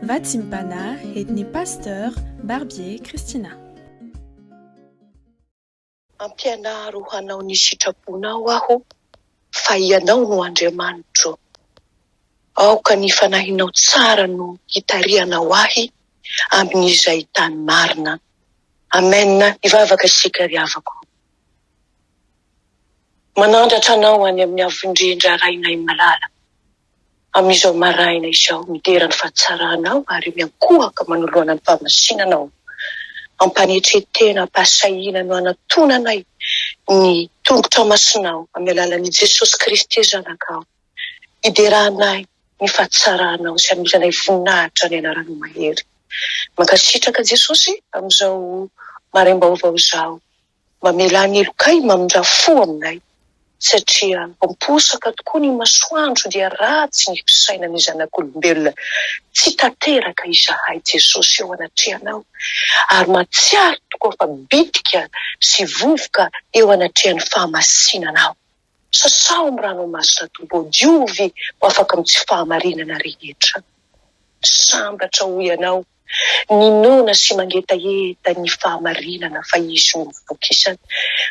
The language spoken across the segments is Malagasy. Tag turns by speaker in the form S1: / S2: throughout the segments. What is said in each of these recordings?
S1: Vatsim-panahy entin'ny Pasteur Barbier Christina.
S2: Ampianaro hanao ny sitraponao aho, fa Ianao no Andriamanitro. Aoka ny Fanahinao tsara no hitarihanao ahy amin'izay tany marina. Amen. Hivavaka isika ry havako. Manandratra Anao any amin'ny Avo Indrindra Rainay malala. Amin'izao maraina izao, midera ny fahatsaranao ary miankohoka manoloana ny fahamasinanao. Ampanetren-tena, ampahasahiana no anatonanay ny tongotra masinao amin'ny alalan'i Jesosy Kristy Zanakao. Hideranay ny fahatsaranao sy hanomezanay voninahitra ny anaranao mahery. Mankasitraka Jesosy amin'izao maraim-baovao izao. Mamelà ny helokay, mamindrà fo aminay, satria miposaka tokoa ny masoandro dia ratsy ny fisainan'ny zanak'olombelona. Tsy tanteraka izahay Jesosy eo anatrehanao ary mahatsiaro tokoa fa bitika sy vovoka eo anatrehan'ny fahamasinanao. Sasao amin'ny ranao masina Tompo ô, diovy ho afaka amin'ny tsy fahamarinana rehetra. Sambatra hoy Ianao ny noana sy mangetaheta ny fahamarinana fa izy no vokisany.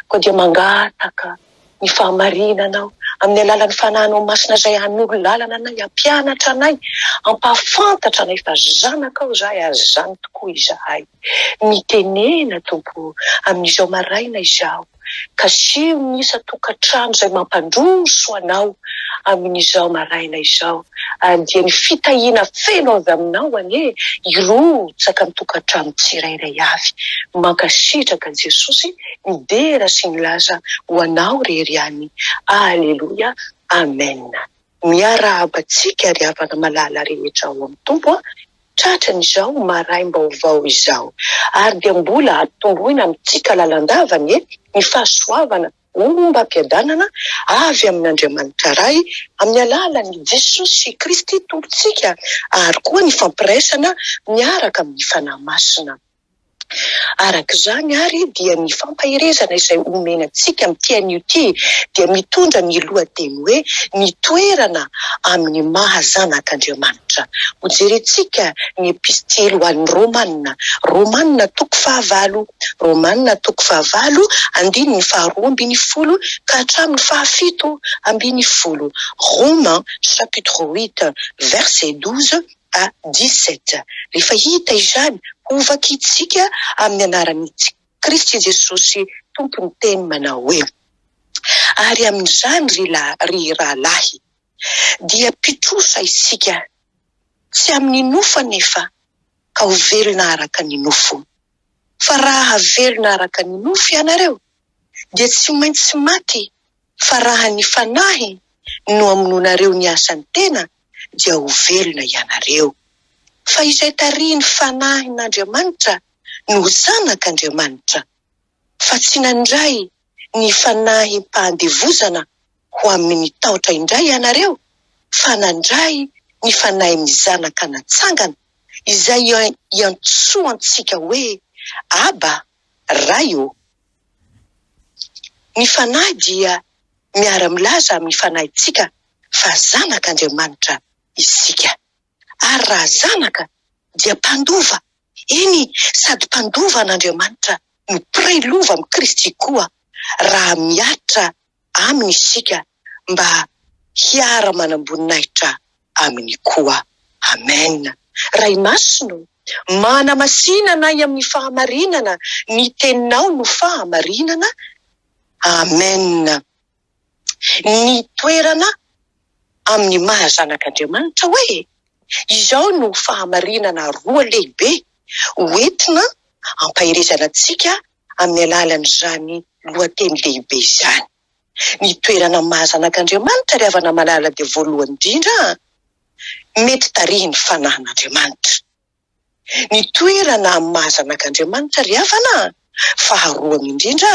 S2: Koa dia mangataka ny fahamarinanao amin'ny alalan'ny Fanahinao Masina izay hanoro lalana anay, hampianatra anay, hampahafantatra anay fa zanakao izahay ary zany tokoa izahay. Mitenena Tompo o, amin'izao maraina izao. Kasiho ny isan-tokantrano izay mampandroso anao amin'izao maraina izao, ary dia ny fitahiana feno avy aminao anie hirotsaka amin'ny tokantrano tsirairay avy. Mankasitraka Jesosy, midera sy milaza ho anao rery ihany. Aleloia, Amen. Miarahaba antsika ry havana malala rehetra ao amin'ny Tompo a! Tratran'izao maraim-baovao izao ary dia mbola ampitomboina amintsika lalandava anie ny fahasoavana ombam-piadanana avy amin'Andriamanitra Ray amin'ny alalan'i Jesosy Kristy Tompontsika ary koa ny fampiraisana miaraka amin'ny Fanahy Masina. Araka izany àry dia ny fampaherezana izay omena antsika amin'ity anio ity dia mitondra ny lohateny hoe Ny toerana amin'ny maha zanak'Andriamanitra. Hojerentsika ny epistily ho an'ny Romana, Romana toko fahavalo, Romana toko fahavalo andininy faharoa ambin'ny folo ka hatramin'ny fahafito ambin'ny folo, Romains chapitre 8 verset 12 à 17. Rehefa hita izany, hovakintsika amin'ny anaran'i Kristy Jesosy Tompo ny teny manao hoe, Ary amin'izany, ry ry rahalahy, dia mpitrosa isika, tsy amin'ny nofo anefa, ka ho velona araka ny nofo. Fa raha velona araka ny nofo ianareo, dia tsy maintsy maty, fa raha ny Fanahy no amonoanareo ny asan'ny tena, dia ho velona ianareo. Fa izay tarihin'ny Fanahin'Andriamanitra no ho zanak'Andriamanitra, fa tsy nandray ny fanahim-pahandevozana ho amin'ny tahotra indray ianareo, fa nandray ny fanahin'ny zanaka natsangana, izay iantsoantsika hoe, Aba, Ray ô! Ny Fanahy dia miara-milaza amin'ny fanahintsika fa zanak'Andriamanitra isika. Ary raha zanaka dia mpandova, eny, sady mpandova an'Andriamanitra no mpiray lova amin'i Kristy koa, raha mihatra aminy isika mba hiara-manam-boninahitra aminy koa. Amen. Ray Masina ô, manamasina anay amin'ny fahamarinana, ny Teninao no fahamarinana. Amen. Ny toerana amin'ny maha zanak'Andriamanitra hoe izao no fahamarinana roa lehibe ho entina hampaherezana antsika amin'ny alalan'izany lohateny lehibe izany. Ny toerana maha zanak'Andriamanitra ry havana malala dia voalohany indrindra mety tarihin'ny fanahin'Andriamanitra. Ny toerana amin'ny maha zanak'Andriamanitra ry havana faharoany indrindra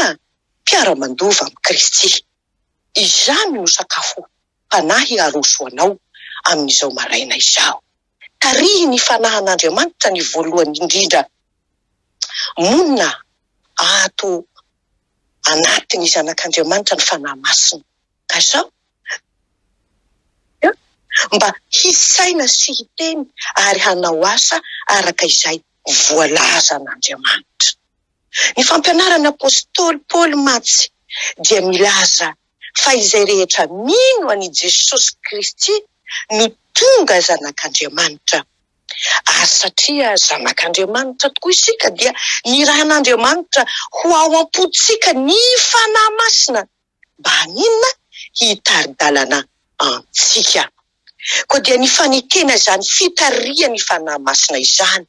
S2: mpiara-mandova amin'i Kristy. Izany no sakafo panahy aroso anao amin'izao maraina izao. Tarihin'ny fanahin'Andriamanitra ny voalohany indrindra monina ato anatin'ny zanak'Andriamanitra ny Fanahy Masina. Ka izao. mba hisaina sy hiteny ary hanao asa araka izay voalazan'Andriamanitra. Ny fampianaran'ny apostoly Paoly mantsy dia milaza fa izay rehetra mino an'i Jesosy Kristy no tonga zanak'Andriamanitra. Ary satria zanak'Andriamanitra tokoa isika dia nirahan'Andriamanitra ho ao am-pontsika ny Fanahy Masina mba haninona? Hitari-dalana antsika. Koa dia ny fanekena izany fitarihan'ny Fanahy Masina izany,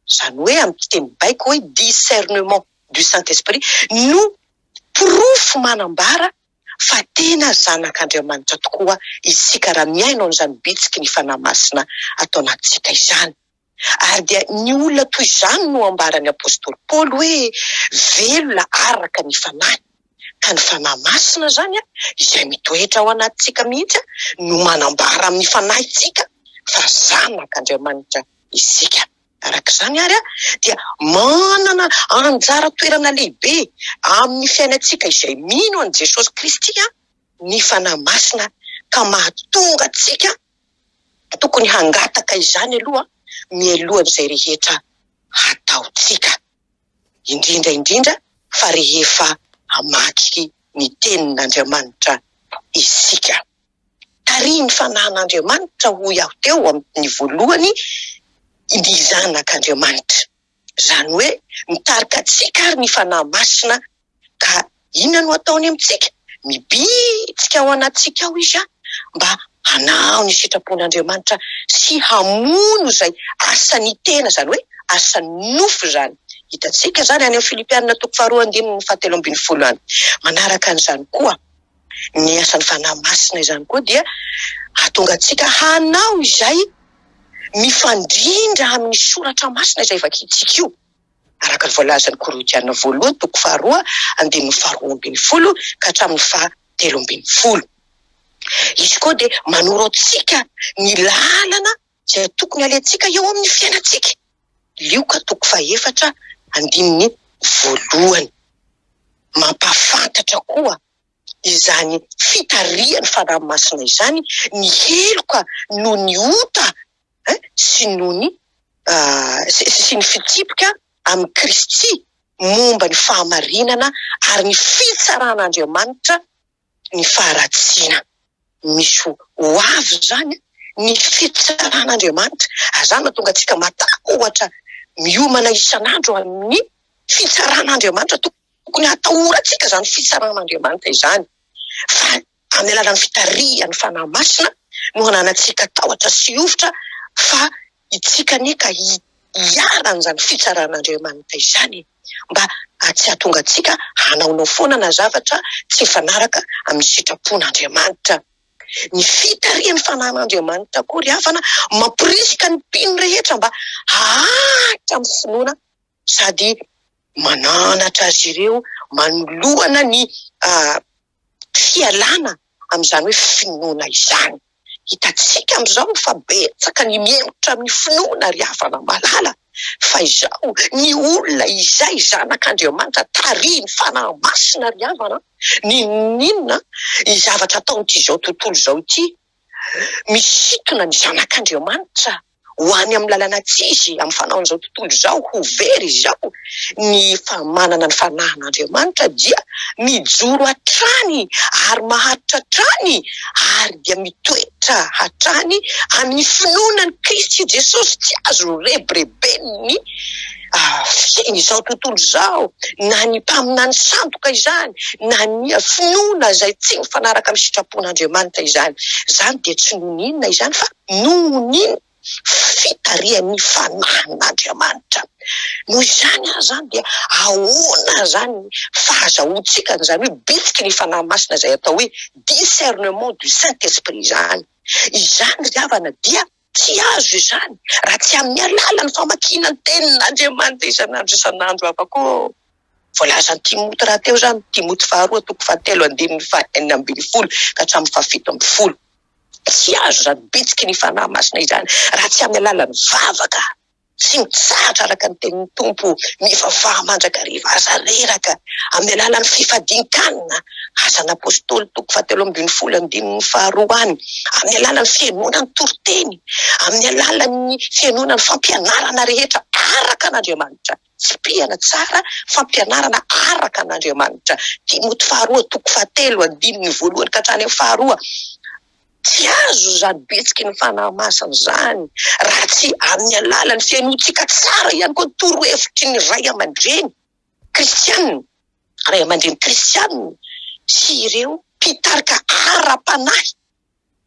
S2: izany hoe amin'ny teny baiko hoe discernement du Saint Esprit, no porofo manambara fa tena zanak'Andriamanitra tokoa isika raha mihaino an'izany bitsiky ny Fanahy Masina ato anatintsika izany. Ary dia ny olona toy izany no ambaran'ny apostoly Paoly hoe velona araka ny Fanahy. Ka ny Fanahy Masina izany, izay mitoetra ao anatintsika mihitsy, no manambara amin'ny fanahintsika fa zanak'Andriamanitra isika. Araka izany àry, dia manana anjara toerana lehibe amin'ny fiainantsika izay mino an'i Jesosy Kristy ny Fanahy Masina, ka mahatonga antsika tokony hangataka izany aloha mialohan'izay rehetra hataontsika, indrindra indrindra fa rehefa hamaky ny Tenin'Andriamanitra isika. Tarihin'ny Fanahin'Andriamanitra, hoy aho teo amin'ny voalohany, ny Zanak'Andriamanitra. Izany hoe mitarika antsika ary ny Fanahy Masina ka inona no ataony amintsika? Mibitsika ao anatintsika ao Izy mba hanao ny sitrapon'Andriamanitra sy hamono izay asan'ny tena, izany hoe asan'ny nofo izany. Hitantsika izany any amin'ny Filipianina toko faharoa andininy fahatelo ambin'ny folo any. Manaraka an'izany koa, ny asan'ny Fanahy Masina izany koa dia hahatonga antsika hanao izay mifandrindra amin'ny soratra masina izay vakintsika io, araka ny voalazan'ny Korintiana voalohany toko faharoa andininy faharoa ambin'ny folo ka hatramin'ny fahatelo ambin'ny folo. Izy koa dia manoro antsika ny lalana izay tokony alehantsika eo amin'ny fiainantsika. Lioka toko fahefatra andininy voalohany. Mampahafantatra koa izany fitarihan'ny Fanahy Masina izany ny heloka noho ny ota sy noho ny sy ny fitsipika amin'i Kristy momba ny fahamarinana ary ny fitsaran'Andriamanitra ny faharatsiana. Misy ho avy izany ny fitsaran'Andriamanitra, ary izany mahatonga antsika matahotra miomana isan'andro amin'ny fitsaran'Andriamanitra. Tokony hatahorantsika izany fitsaran'Andriamanitra izany, fa amin'ny alalan'ny fitarihan'ny Fanahy Masina no hananantsika tahotra sy hovitra fa itsika anie ka hiharan'izany fitsaran'Andriamanitra izany e! Mba tsy hahatonga antsika hanaonao foana na zavatra tsy mifanaraka amin'ny sitrapon'Andriamanitra. Ny fitarihan'ny Fanahin'Andriamanitra koa ry havana mampirisika ny mpino rehetra mba haharitra amin'ny finoana sady mananatra azy ireo manoloana ny fialana amin'izany hoe finoana izany. Hitantsika amin'izao fa betsaka ny mihemotra amin'ny finoana ry havana malala, fa izao ny olona izay zanak'Andriamanitra tarihin'ny Fanahy Masina ry havana, n'inon'inona ny zavatra ataon'ity izao tontolo izao ity, misintona ny zanak'Andriamanitra ho any amin'ny lalana tsy izy, amin'ny fanaon'izao tontolo izao, ho very izao, ny manana ny fanahin'Andriamanitra dia mijoro hatrany ary maharitra hatrany ary dia mitoetra hatrany amin'ny finoana an'i Kristy Jesosy, tsy azo rebireben'ny izao tontolo izao, na ny mpaminany sandoka izany, na ny finoana izay tsy mifanaraka amin'ny sitrapon'Andriamanitra izany. Izany dia tsy noho ny inona izany fa noho ny fitarihan'ny Fanahin'Andriamanitra. Noho izany ary izany dia ahoana izany ny fahazahoantsika an'izany hoe bitsiky ny Fanahy Masina izay atao hoe discernement du Saint Esprit izany? Izany ry havana dia tsy azo izany raha tsy amin'ny alalan'ny famakiana ny Tenin'Andriamanitra isan'andro isan'andro hafa koa. Voalazan'i Timoty rahateo izany, Timoty faharoa toko fahatelo andininy faha enina ambin'ny folo ka hatramin'ny fahafito ambin'ny folo. Tsy azo izany bitsiky ny Fanahy Masina izany raha tsy amin'ny alalan'ny vavaka. Tsy mitsahatra araka ny tenin'ny Tompo, mivavaha mandrakariva, aza reraka, amin'ny alalan'ny fifadian-kanina, Asan'Apostoly toko fahatelo ambin'ny folo andininy faharoa any, amin'ny alalan'ny fihainoana ny toriteny, amin'ny alalan'ny fihainoana ny fampianarana rehetra araka an'Andriamanitra. Tsipihana tsara, fampianarana araka an'Andriamanitra. Timoty faharoa toko fahatelo andininy voalohany ka hatrany amin'ny faharoa. Tsy azo izany bitsiky ny Fanahy Masina izany raha tsy amin'ny alalan'ny fihainoantsika tsara ihany koa ny torohevitry ny ray aman-dreny kristianina, ray aman-dreny kristianina sy ireo mpitarika ara-panahy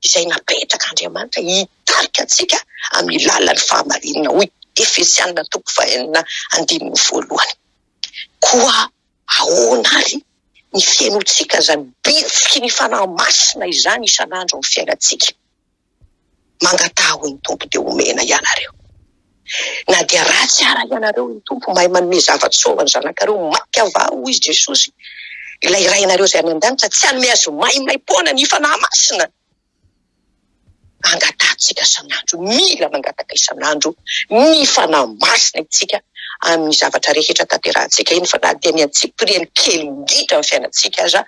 S2: izay napetrak'Andriamanitra hitarika antsika amin'ny lalan'ny fahamarinana, hoy Efesianina toko fahenina andininy voalohany. Koa ahoana àry ny fihainoantsika izany bitsiky ny Fanahy Masina izany isan'andro amin'ny fiainantsika? Mangataha hoy ny Tompo dia homena ianareo. Na dia ratsy ara ianareo hoy ny Tompo, mahay manome zava-tsoa ho an'ny zanakareo, mainka va hoy izy Jesosy, ilay Rainareo izay any an-danitra tsy hanome azy maimaim-poana ny Fanahy Masina. Angatahantsika isan'andro, mila mangataka isan'andro ny Fanahy Masina isika amin'ny zavatra rehetra tanterahantsika, eny fa na dia ny antsipiriany kely indrindra amin'ny fiainantsika aza,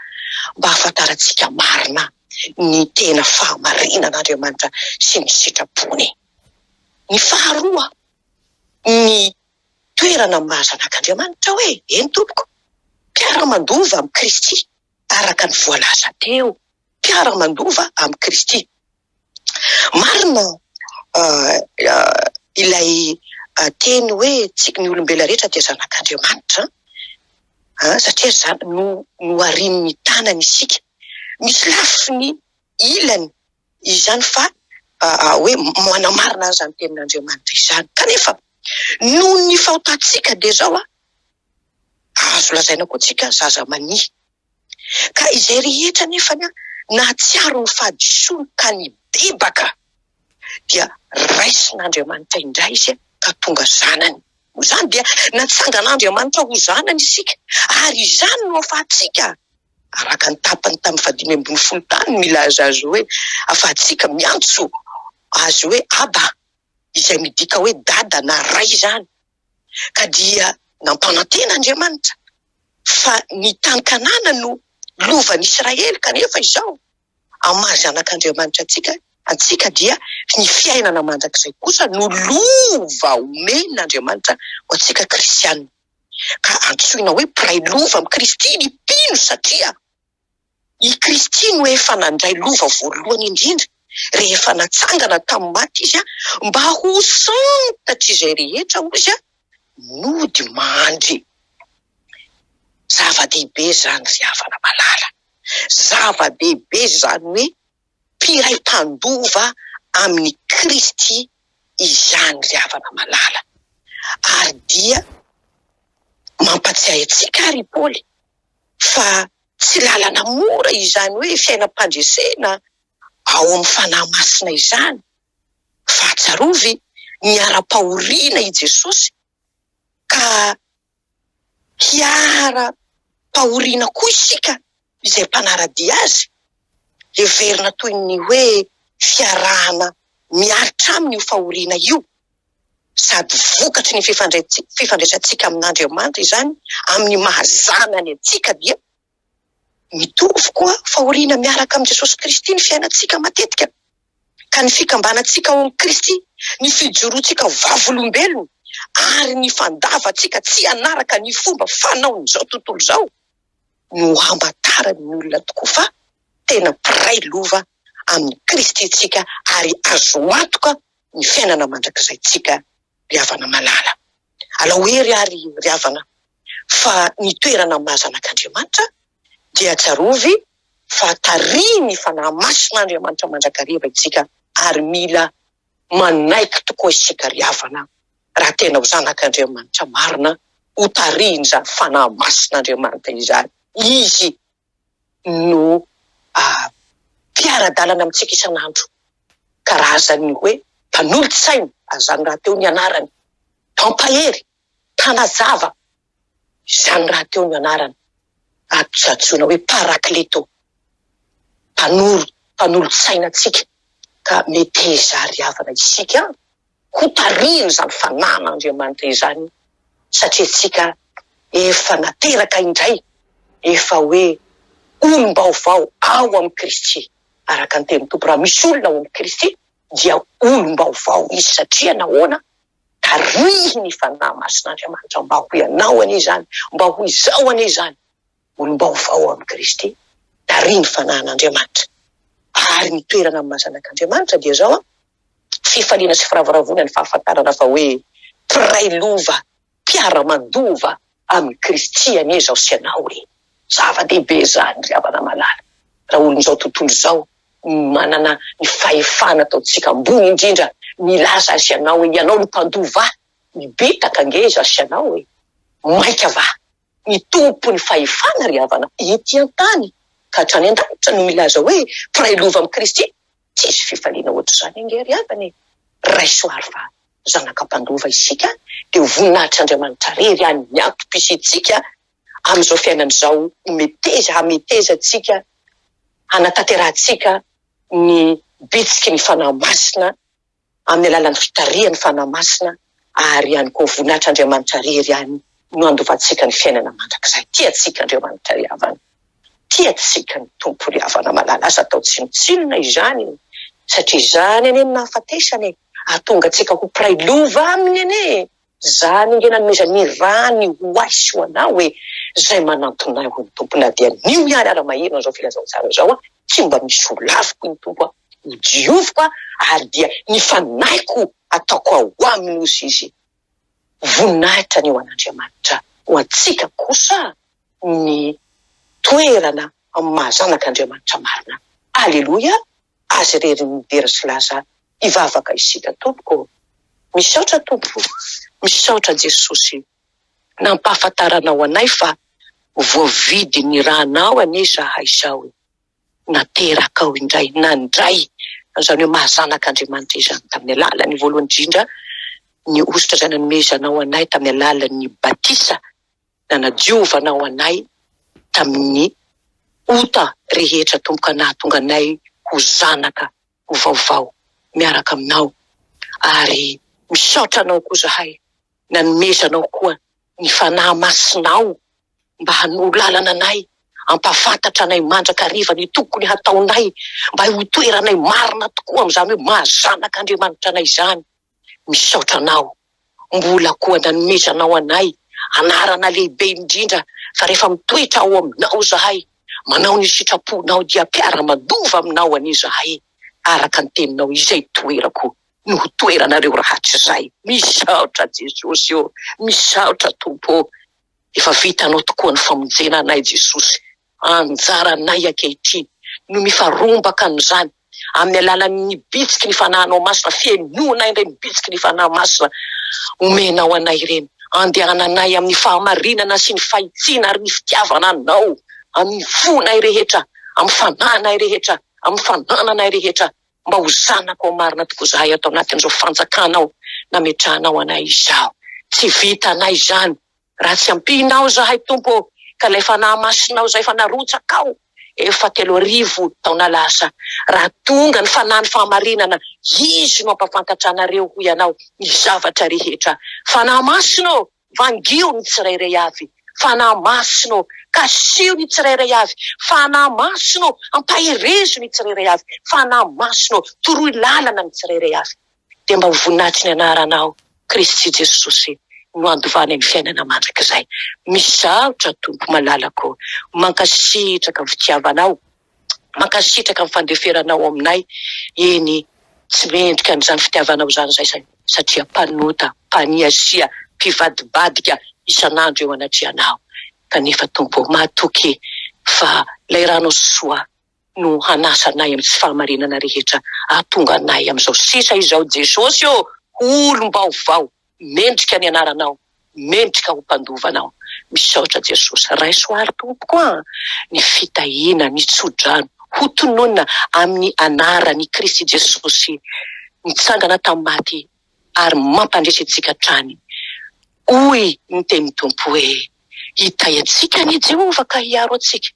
S2: mba hahafantarantsika marina ny tena fahamarinan'Andriamanitra sy ny sitrapony. Ny faharoa, ny toerana maha zanak'Andriamanitra hoe, eny tompoko, mpiara-mandova amin'i Kristy, araka ny voalaza teo, mpiara-mandova amin'i Kristy. Marina ilay teny hoe tsy ny olombelona rehetra dia zanak'Andriamanitra, satria zany no noharian'ny tanany isika. Misy lafiny ilany izany fa hoe manamarina an'izany tenin'Andriamanitra izany. Kanefa noho ny fahotantsika dia izao, azo lazaina koa tsika zaza mania. Ka izay rehetra anefa nahatsiaro ny fahadisoany ka nibebaka dia raisin'Andriamanitra indray izy ka tonga zanany. Noho izany dia natsangan'Andriamanitra ho zanany isika ary izany no ahafahantsika, araka ny tapany tamin'ny fahadimy ambin'ny folo tany milaza azy hoe ahafahantsika miantso azy hoe Aba, izay midika hoe dada na ray izany. Ka dia nampanantena Andriamanitra fa ny tany Kanana no lovan'Israely, kanefa izao, amin'ny maha zanak'Andriamanitra antsika, antsika dia ny fiainana mandrakizay kosa no lova omen'Andriamanitra ho antsika kristiana. Ka antsoina hoe mpiray lova amin'i Kristy ny mpino satria I Kristy no efa nandray lova voalohany indrindra rehefa natsangana tamin'ny maty Izy mba ho santatr'izay rehetra, hoy Izy, nody mandry. Zava-dehibe izany ry havana malala. Zava-dehibe izany hoe mpiray mpandova amin'i Kristy izany ry havana malala. Ary dia mampatsiahy antsika àry i Paoly fa tsy lalana mora izany hoe fiainam-pandresena ao amin'ny Fanahy Masina izany, fa tsarovy niharam-pahoriana i Jesosy ka hiharam-pahoriana koa isika izay mpanara-dia Azy, heverina toy ny hoe fiarahana miaritra Aminy io fahoriana io. sady vokatry ny fifandraisantsika amin'Andriamanitra izany amin'ny maha zanany antsika dia mitovy koa fahoriana miaraka amin'i Jesosy Kristy ny fiainantsika matetika ka ny fikambanantsika ao amin'i Kristy, ny fijoroantsika vavolombelona ary ny fandavantsika tsy hanaraka ny fomba fanaon'izao tontolo izao no hamantaran'ny olona tokoa fa tena mpiray lova amin'i Kristy isika ary azo antoka ny fiainana mandrakizaintsika ry havana malala. Alao hery ary ry havana fa ny toerana maha zanak'Andriamanitra dia tsarovy fa tarihin'ny Fanahy Masin'Andriamanitra mandrakariva isika ary mila manaiky tokoa isika ry havana raha tena ho zanak'Andriamanitra marina ho tarihin'izany Fanahy Masin'Andriamanitra izany. Izy no mpiara-dalana amintsika isan'andro, karazan'ny hoe mpanolotsaina, ary izany rahateo ny anarany, mpampahery, mpanazava, izany rahateo ny anarany, ary antsoina hoe Parakleto, mpanoro, mpanolotsaina antsika, ka meteza ry havana isika. Hotarihin'izany Fanahin'Andriamanitra izany satria isika efa nateraka indray, efa hoe olom-baovao ao amin'i Kristy. Araka ny tenin'ny Tompo, raha misy olona ao amin'i Kristy dia olom-baovao izy satria nahoana? Tarihin'ny Fanahy Masin'Andriamanitra mba ho ianao anie izany, mba ho izaho anie izany. Olom-baovao ao amin'i Kristy, tarihin'ny Fanahin'Andriamanitra. Ary ny toerana amin'ny maha zanak'Andriamanitra dia izao an, fifaliana sy firavoravoana ny fahafantarana fa hoe mpiray lova, mpiara-mandova amin'i Kristy anie izao sy ianao e! Zava-dehibe izany ry havana malala. Raha olon'izao tontolo izao no manana ny fahefana ataontsika ambony indrindra milaza azy ianao hoe ianao no mpandova ahy, mibitaka ange izaho sy ianao e! Mainka va ny tompon'ny fahefana ry havana ety an-tany ka hatrany an-danitra no milaza hoe mpiray lova amin'i Kristy, tsisy fifaliana ohatr'izany ange ry havana e! Raiso àry fa zanaka mpandova isika dia ho voninahitr'Andriamanitra irery ihany ny antom-pisiantsika amin'izao fiainana izao ho meteza hametezantsika hanatanterahantsika ny bitsiky ny Fanahy Masina amin'ny alalan'ny fitarihan'ny Fanahy Masina ary ihany koa voninahitr'Andriamanitra irery ihany no handovantsika ny fiainana mandrakizay. Tia antsika Andriamanitra ry havana. Tia antsika ny Tompo ry havana malala. Aza atao tsinontsinona izany satria izany anie no nahafatesany e. Hahatonga antsika ho mpiray lova aminy anie e. Izany ange nanomezany ny rany ho ahy sy ho anao e. Izay manantona ahy hoy ny Tompo na dia anio ihany ara maheno an'izao filazantsara izao aho tsy mba misy ho laviko hoy ny Tompo a. Ho dioviko aho ary dia ny fanahiko ataoko ao aminy hozy izy. Voninahitra anie ho an'Andriamanitra, ho antsika kosa ny toerana amin'ny maha zanak'Andriamanitra marina. Aleloia! Azy irery ny dera sy laza. Hivavaka isika tompoko. Misaotra Tompo, misaotra Jesosy nampahafantaranao anay fa voavidin'ny ranao anie izahay izao e. Naterakao indray, nandray an'izany hoe maha zanak'Andriamanitra izany tamin'ny alalan'ny voalohany indrindra ny hosotra izay nanomezanao anay tamin'ny alalan'ny batisa nanadiovanao anay tamin'ny ota rehetra Tompo ka nahatonga anay ho zanaka ho vaovao miaraka aminao ary misaotra anao koa zahay nanomezanao koa ny Fanahy Masinao mba hanoro lalana anay, hampahafantatra anay mandrakariva ny tokony hataonay mba ho toeranay marina tokoa amin'izany hoe maha zanak'Andriamanitra anay izany. Misaotra anao mbola koa nanomezanao anay anarana lehibe indrindra fa rehefa mitoetra ao aminao izahay, manao ny sitraponao dia mpiara-mandova aminao anie izahay araka ny teninao izay toerako no ho toeranareo rahatrizay. Misaotra Jesosy ô! Misaotra Tompo ô! Efa vitanao tokoa ny famonjena anay Jesosy. Anjaranay ankehitriny no mifarombaka amin'izany amin'ny alalan'ny bitsiky ny Fanahinao Masina, fenoina ireny bitsiky ny Fanahy Masina omenao anay ireny, andehananay amin'ny fahamarinana sy ny fahitsiana ary ny fitiavana Anao amin'ny fonay rehetra, amin'ny fanahinay rehetra, amin'ny fanananay rehetra. Mba ho zanakao marina tokoa izahay ato anatin'izao fanjakanao nametrahanao anay izao. Tsy vitanay izany raha tsy ampianao izahay Tompo ô, ka ilay Fanahy Masinao izay efa narotsakao efa 3000 taona lasa, raha tonga ny Fanahin'ny fahamarinana, Izy no hampafantatra anareo hoy Ianao ny zavatra rehetra. Fanahy Masina ô, Vangio ny tsirairay avy, Fanahy Masina ô, kasiho ny tsirairay avy, Fanahy Masina ô, ampaherezo ny tsirairay avy, Fanahy Masina ô, toroy lalana ny tsirairay avy, dia mba ho voninahitry ny anaranao, Kristy Jesosy, no handovana ny fiainana mandrakizay. Misaotra Tompo malalako, mankasitraka ny fitiavanao. Mankasitraka ny fandeferanao aminay, eny tsy mendrika an'izany fitiavanao izany izahay satria mpanota, mpaniasia, mpivadibadika isan'andro eo anatrehanao. Kanefa Tompo ô, mahatoky fa ilay ranao soa no hanasa anay amin'ny tsy fahamarinana rehetra hahatonga anay amin'izao sisa izao Jesosy ô, ho olom-baovao. Mendrika ny anaranao, mendrika ho mpandova anao. Misaotra Jesosy. Raiso ary Tompoko a ny fitahiana, ny tsodrano ho tononina amin'ny anaran'i Kristy Jesosy nitsangana tamin'ny maty ary mampandresy antsika hatrany. Hoy ny tenin'ny Tompo hoe, Hitahy antsika anie Jehovah ka hiaro antsika.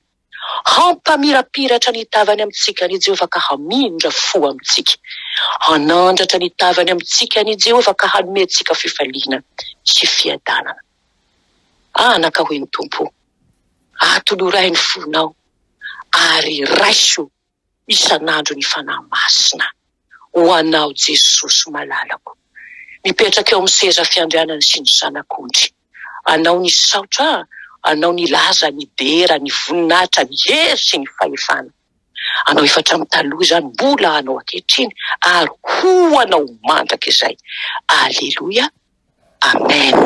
S2: Hampamirapiratra ny tavany amintsika anie Jehovah ka hamindra fo amintsika. Hanandratra ny tavany amintsika anie Jehovah ka hanome antsika fifaliana sy fiadanana. Anaka, hoy ny Tompo, atolory ahy ny fonao ary raiso isan'andro ny Fanahy Masina ho anao Jesosy malalako mipetraka eo amin'ny seza fiandrianany sy ny Zanak'ondry. Anao ny saotra, anao ny laza, ny dera, ny voninahitra, ny hery sy ny fahefana. Anao efa hatramin'ny taloha izany, mbola anao ankehitriny ary ho anao mandrakizay. Aleloia. Amen.